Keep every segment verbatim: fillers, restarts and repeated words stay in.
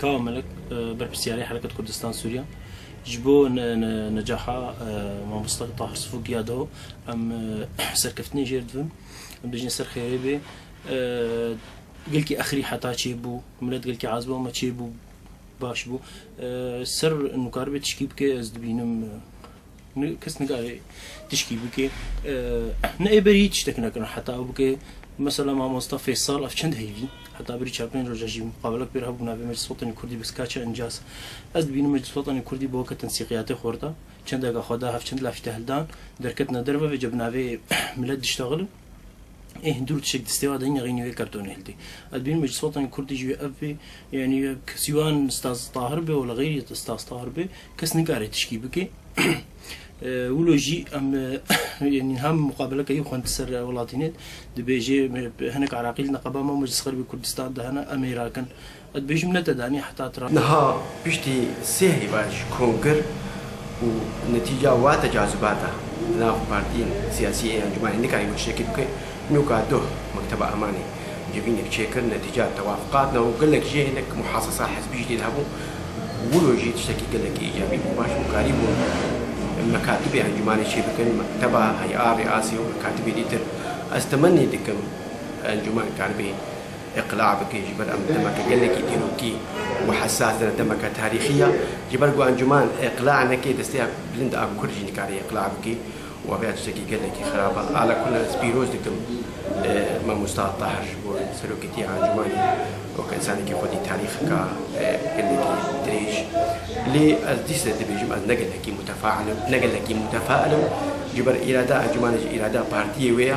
Çawa Melek, e, berpirsiyarê Hereket Kurdistan Sûriya. Ji bo ne-, ne-, necaha, e, mamoste Tahir Sifûk ya do, em, e, serkeftinê jêr dibin. Em dibêjin ser xêrê bê. E, gelkî exirî heta çêbû, milet gelkî ez bû, ama çêbû, baş bû. E, ser nûkaribê tişkî bike, ez dibînim, e, Ne, kes nikare tişkî bike. E, ne ê berî tiştek nekirin heta ew bike. Mesela mamosta Feysal ev çend heyvî. Heta berî çar pênc roja jî muqabelek pê re hebû navê Meclis Wetanî Kurdî, bes kaça incas. Ez dibînim Meclis Wetanî Kurdî bi weke tensîqiyatê xwe re da. Çendeka xwe da hev çend lafî te hildan. Derketine derve vêce bi navê milet diştaxilin. Ê hundir û tişek destê wa de nexînî wê kertonê hildê. Ez dibînim Meclis Wetanî Kurdî jî wê ev bê, yanî kesî wan Staz Tahir bê û li xeyrî Staz Tahir bê, kes nikare tişkî bike. E, wilo jî em, e, yanî hem muqabeleke yê xwend ser welatînê dibêje, me, hinek Iraqî li neqeba me Meclis Xeribê Kurdistan de hene, em ê rakin. Ez dibêjim ne te danî heta tra. Niha piştî sê heyva ji kongir û netîca wa tecazubata di nav partiyên siyasî ê encûmanê nikarî wê tiştekî bike, nûka duh Mekteba Emanê civînek çêkir, netîca tewafiqat ne û gelek jê hinek muhasesa hizbî jî tê de hebû. Wilo jî tiştekî gelekî îcabî bû. Baş bû karî bû mekatibê encûmanê çêbikin, mekteba hey'a rêasî û mekatibê dîtir. Ez temennî dikim encûman karibê îqla bike, ji ber em demeke gelekî dîrokî û hesas dine, demeke tarîxî ye. Ji ber ku encûman îqla neke, desteya bilind a Kurd jî nikare îqla bike û ev ya tiştekî gelekî xirab e. Ala kul ez pîroz dikim, e, mamosta Tahir ji bo seroketiya encûmanê wek însanekî xwedî tarîxeka, e, gelekî dirêj. Lê ez dîse dibêjim, ez ne gelekî mutefail im, ne gelekî mutefail im. Ji ber îrada encûmanê jî îrada partiyê wê ye.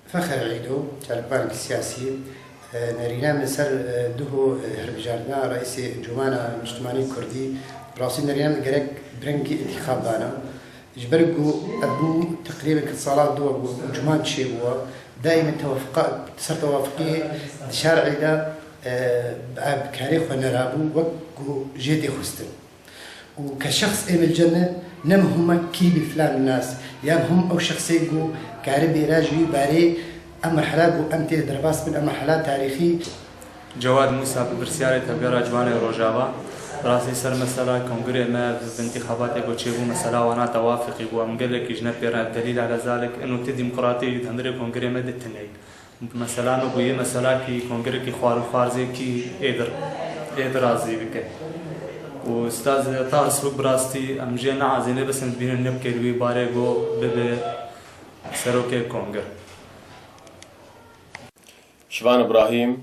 Fexer Îdo, çalakvanekî siyasî, e, nerîna min ser, e, duho, e, hilbijartina reîsê Encûmana Niştimanî Kurdî, bi rastî nerîna min gerek bi rengî întîxabana. Ji ber ku ev bû teqrîben sala dû ku encûman çêbûwa, daîme tewafiqa-, ser tewafiqiyê di şer'ê de, e, bi karê xwe nerabû, wek ku jê tê xwestin. û ke şexs ê min cem e, ne muhim e kî bî filan nas, ya muhim ew şexsê ku karibê re ji wî barê em merhela ku em tê de derbas bin, em merhela tarîxî. Cewad Mûsa, pirsiyarê Tevgera Ciwanê Rojava. Rastî ser mesela kongirê me bi întîxabatê ku çêbû, mesela wana tewafiqî bû, em gelekî ji ne pê re delîla lezalik, ino tê demokratî di hundirê kongirê me de tune ye. Mesela no bûye, mesela kî kongirekî xwar û xwarzê kî êdir, êdir razî bike. Û Staz Tahir Sifûk bi rastî em jê neazîne, bes em dibînin nebike li wî barê go bibe serokê kongir. Şivan Îbrahîm,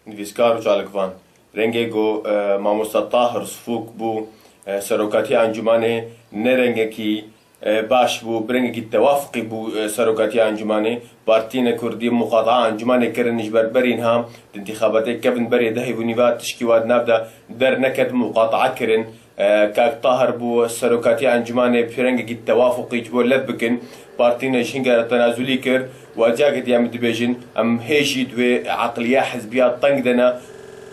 nivîskar û çalakvan. Rengê go, e, mamosta Tahir Sifûk bû, e, serokatiya encûmanê ne rengekî e, baş bû, bi rengekî tewafiqî bû, e, serokatiya encûmanê. Partiyên Kurdî muqataa encûmanê kirin ji ber berî niha di întîxabatê kevin berê dehê û nîva tişkî wa di nav de derneket, muqataa kirin. E, Kak Tahir bû serokatiya encûmanê bi rengekî tewafiqî ji bo lev bikin. Partiyên ji hingera tenazulî kir. Wa cihekê diya min dibêjin, em hê jî di wê eqliya hizbiya teng de ne.